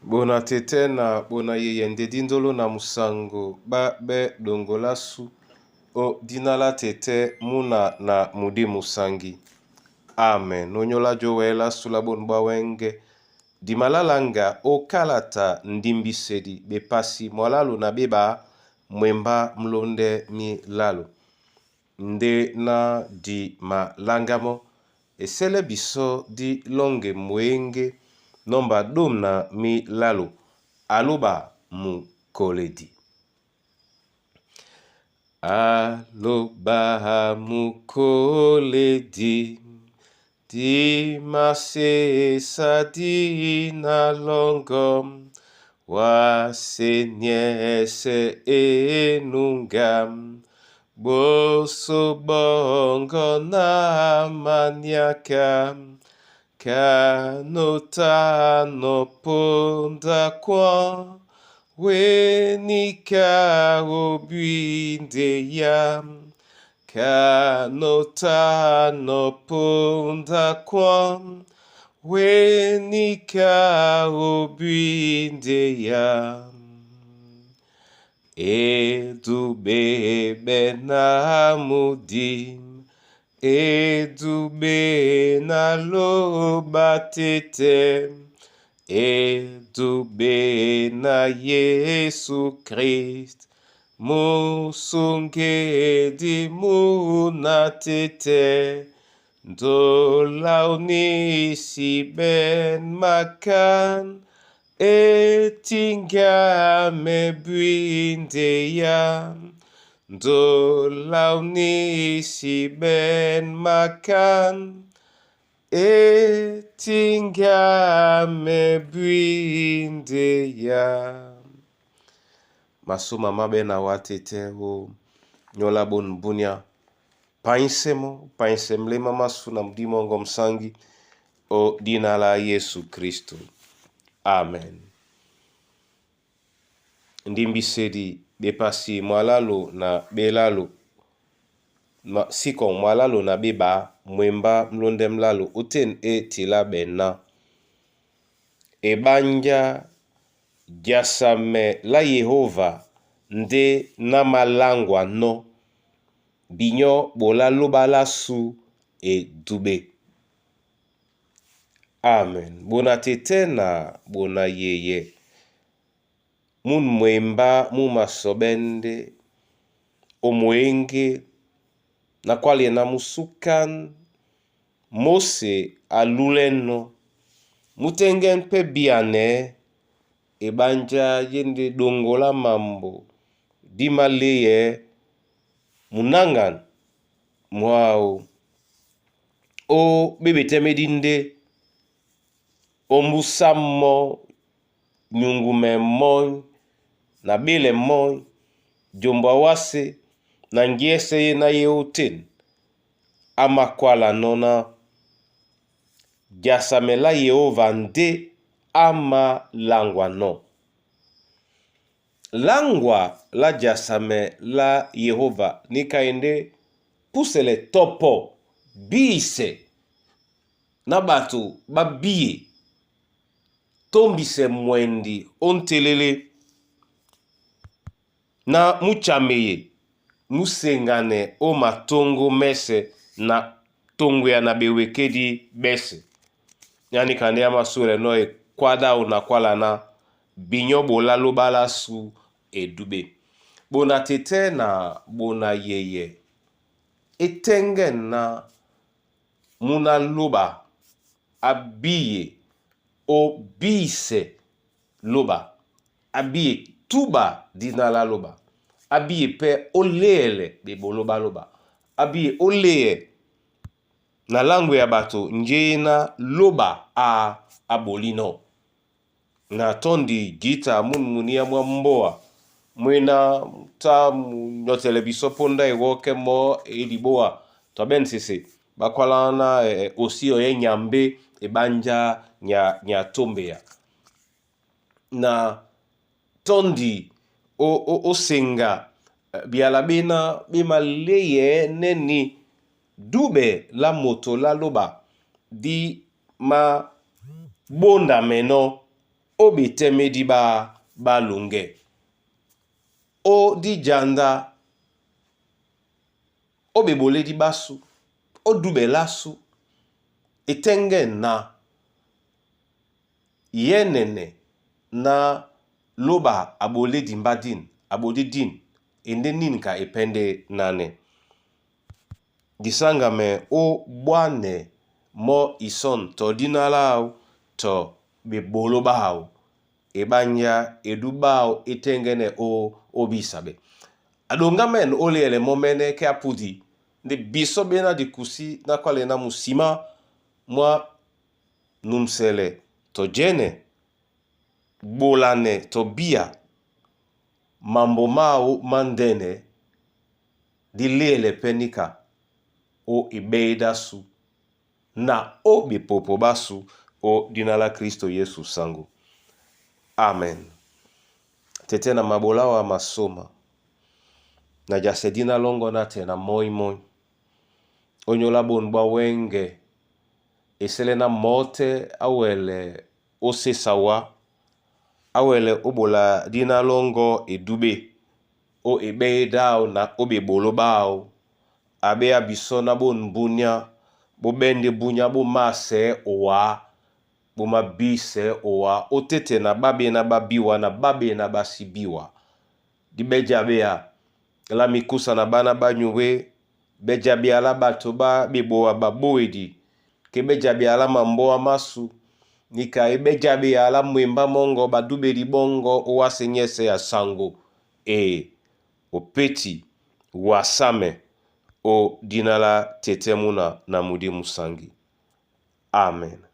Bona tete na bona yeye ndedi ndolo na musango ba be dongolasu o dina la tete muna na mudi musangi. Amen. Nonyola jowela sula bonu bwa wenge dimalalanga okalata ndimbisedi bepasi mwalalu na beba mwemba mlonde milalu. Nde na dimalangamo esele biso di longe mwenge nomba domna milalu aloba mukoledi. Aloba mukoledi dimasesa dina longo waseniese enunga boso bongo na maniaka kanotano ponda kwa wenika obwindeya kanotano ponda kwa wenika obwindeya edubebe na mudi edube na loba tete edube na Yesu Christ musungedi muna tete ndolaunisi ben makan etingame bwindeya ndolaunisi ben makan etingame bwindeya. Masuma mabe na watete o nyola bon bunia painsemo painsemlema masu na mdimongo msangi o dina la Yesu Kristo. Amen. Ndimbisedi bepasi mwalalu na belalu siko mwalalu na beba mwemba mlonde mlalu uten e tila bena ebanja jasame la Yehova nde na malangwa no binyo bolalo balasu edube. Amen. Bona tete na bona yeye mun mwemba mu masobende omwenge na kwalie na musukan Mose aluleno mutenge mpe biane ebanja yende dongola mambo dimaleye munangan mwao o bebetemedi nde ombusa mo nyungume moi na bele moi djombo awase na ngiese ye na ye oten amakwala nona diasamela Yehova nde amalangwa no. Langwa la diasame la Yehova nikaende pusele topo biise na bato babiye tombise mwendi ontelele na muchameye musengane o matongo mese na tongo ya na bewekedi bese yani kande ya masure no ekwada na kwala na binyo bolalo balasu edube bona tete na bona yeye etenge na muna loba abiye o bise loba abiye tuba dina la loba abiye pe oleyele be boloba loba abiye oleye na langue ya bato nje na loba a abolino na tondi gita mun munia mwa mboa mwina ta nyotele biso ponda ewoke mo eliboa to ben sese bakwala na e, osi oye nyambe ebanja nya nya tombeya na tondi o, o, osenga biala bena bemaleye neni dube la moto la loba di ma bonda meno O betɛmedi ba balungɛ o dijanda o beboledi basu o dubelasu etɛngɛ na yɛnɛnɛ na loba aboledi mbadin abodi din ende nini ka epɛnde nanɛ disangamɛ o bwanɛ mɔ ison tɔ dina lao tɔ bebolo bao ebanja edu bao etengene o obisabe adongamen oliele momene ke apudi nde biso bena dikusi na kwale na musima mwa numsele to jene bolane to bia mambo mao mandene diliele penika o ebeida su na o bepopo basu o dina la Kristo Yesu sangu. Amen. Tete na mabola wa masoma na jase dina longo na te na moi moi onyola bon bwa wenge esele na mote awele osesawa awele obola dina longo edube o ebeida na o bebolo bao abe abiso na bon bunya bobende bunya bomase owa bomabise owa otete na babe na babiwa na babe na basibiwa dibeja bea la mikusa na bana banyuwe beja bia la bato ba beboa baboedi ke beja bia la mamboa masu nika ebeja bia la mwemba mongo badubeli bongo owasenyese ya sango e opeti wasame o dina la tete muna na mudi musangi. Amen.